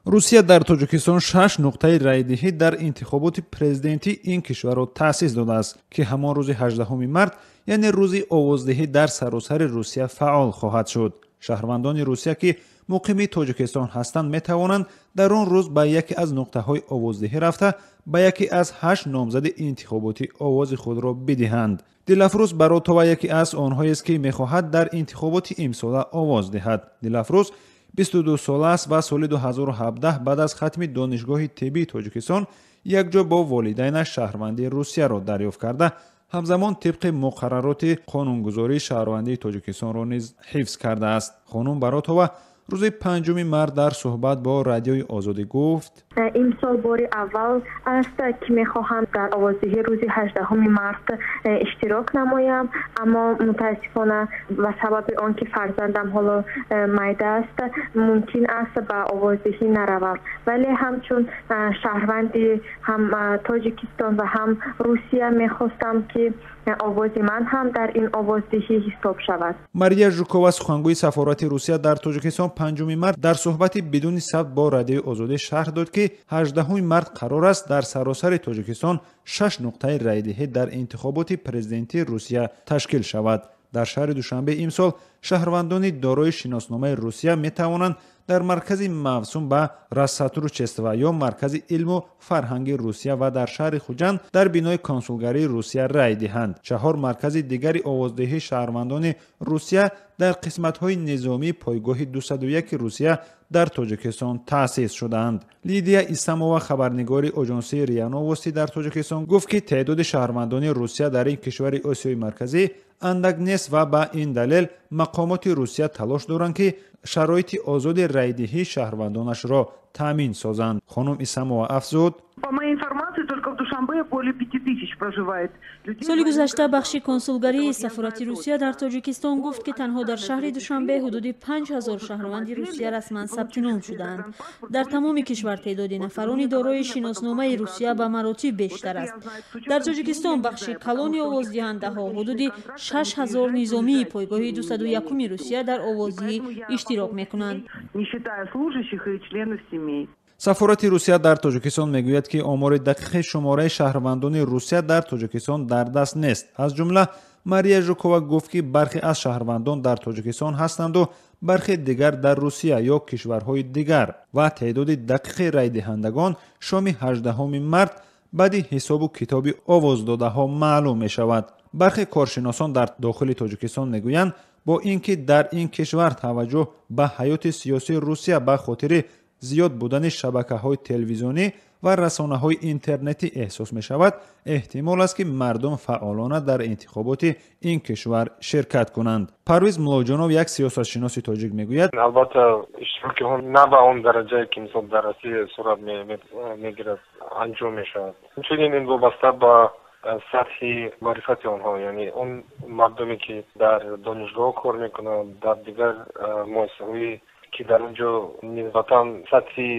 Русия дар Тоҷикистон шаш нуқтаи райдиҳӣ дар интихоботи президентии ин кишварро таъсис додааст, ки ҳамон рӯзи 18 март, яъне рӯзи овоздиҳӣ, дар саросари Русия фаъол хоҳад шуд. Шаҳрвандони Русия, ки муқими Тоҷикистон ҳастанд, метавонанд дар он рӯз ба яке аз нуқтаҳои овоздиҳӣ рафта, ба яке аз ҳашт номзади интихоботӣ овози худро бидиҳанд. Дилафрӯз Баротова яке аз онҳоест, ки мехоҳад дар интихоботи имсола овоз диҳад. Дилафрӯз 22 сола аст ва соли 2017 баъд аз хатми Донишгоҳи тиббии Тоҷикистон якҷо бо волидайнаш шаҳрвандии Русияро дарёфт карда, ҳамзамон тибқи муқаррароти қонунгузории шаҳрвандии Тоҷикистонро низ ҳифз кардааст. Хонум Баротова рӯзи 5 март дар суҳбат бо Радиои Озодӣ гуфт: Имсол бори аввал аст, ки мехоҳам дар овоздиҳии рӯзи 18 март иштирок намоям, аммо мутаассифона ба сабаби он ки фарзандам ҳоло майда аст, мумкин аст ба овоздиҳӣ наравам, вале ҳамчун шаҳрванди ҳам Тоҷикистон ва ҳам Русия мехостам, ки овози ман ҳам дар ин овоздиҳӣ ҳисоб шавад. Мария Жукова, сухангӯи сафорати Русия дар Тоҷикистон, 5 март дар суҳбати бидуни сабт бо Радиои Озодӣ шарҳ дод, ки 18 март қарор аст дар саросари Тоҷикистон шаш нуқтаи райдиҳӣ дар интихоботи президентии Русия ташкил шавад. Дар шаҳри Душанбе имсол шаҳрвандони дорои шиносномаи Русия метавонанд дар маркази мавсум ба Россотрудничество ё маркази илму фарҳанги Русия ва дар шаҳри Хуҷанд дар бинои консулгарии Русия рай диҳанд. Чаҳор маркази дигари овоздиҳии шаҳрвандони Русия дар қисматҳои низомии пойгоҳи 201 Русия дар Тоҷикистон таъсис шудаанд. Лидия Исамова, хабарнигори оҷонсии РИА Новости дар Тоҷикистон, гуфт, ки теъдоди шаҳрвандони Русия дар ин кишвари Осиёи Марказӣ андак нест ва ба ин далел мақомоти Русия талош доранд, ки шароити озоди райдиҳии шаҳрвандонашро таъмин созанд. Хонум Исамова афзуд: По моей информации, только в Душанбе более 5000 проживает людей. Соли гузашта бахши консулгарии сафорати Русия дар Тоҷикистон гуфт, ки танҳо дар шаҳри Душанбе ҳудуди 5000 шаҳрванди Русия расман сабти ном шудаанд. Дар тамоми кишвар теъдоди нафарони дорои шиносномаи Русия ба маротиб бештар аст. Дар Тоҷикистон бахши калони овоздиҳандаҳо, ҳудуди 6000 низомии пойгоҳи 201-уми Русия, дар овоздиҳӣ иштирок мекунанд. Не считая служащих и членов семей. Сафорати Русия дар Тоҷикистон мегӯяд, ки омори дақиқи шумораи шаҳрвандони Русия дар Тоҷикистон дар даст нест. Аз ҷумла Мария Жукова гуфт, ки бархе аз шаҳрвандон дар Тоҷикистон ҳастанду бархе дигар дар Русия ё кишварҳои дигар ва теъдоди дақиқи райдиҳандагон шоми 18 март баъди ҳисобу китоби овоздодаҳо маълум мешавад. Бархе коршиносон дар дохили Тоҷикистон мегӯянд, бо ин ки дар ин кишвар таваҷҷӯҳ ба ҳаёти сиёсии Русия ба хотири зиёд будани шабакаҳои телевизионӣ ва расонаҳои интернетӣ эҳсос мешавад, эҳтимол аст, ки мардум фаъолона дар интихоботи ин кишвар ширкат кунанд. Парвиз Мулоҷонов, як сиёсатшиноси тоҷик, мегӯяд: Албатта, иштироки он на ба он дараҷае, ки мисол дар Россия сурат мегирад, анҷом мешавад. Инчунин ин вобаста ба сатҳи маърифати онҳо, яъне он мардуме, ки дар донишгоҳ кор мекунанд, дар дигар муассисаҳои, ки дар он ҷо нисбатан сатҳи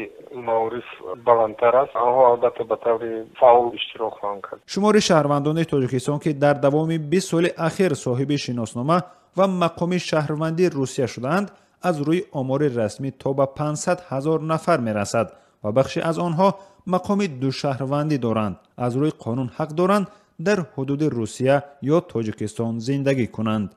маориф баландтар аст, онҳо албатта ба таври фаъол иштирок хоҳанд кард. Шумори шаҳрвандони Тоҷикистон, ки дар давоми 20 соли ахир соҳиби шиноснома ва мақоми шаҳрвандии Русия шудаанд, аз рӯи омори расмӣ то ба 500 ҳазор нафар мерасад ва бахше аз онҳо мақоми душаҳрвандӣ доранд, аз рӯи қонун ҳақ доранд дар ҳудуди Русия ё Тоҷикистон зиндагӣ кунанд.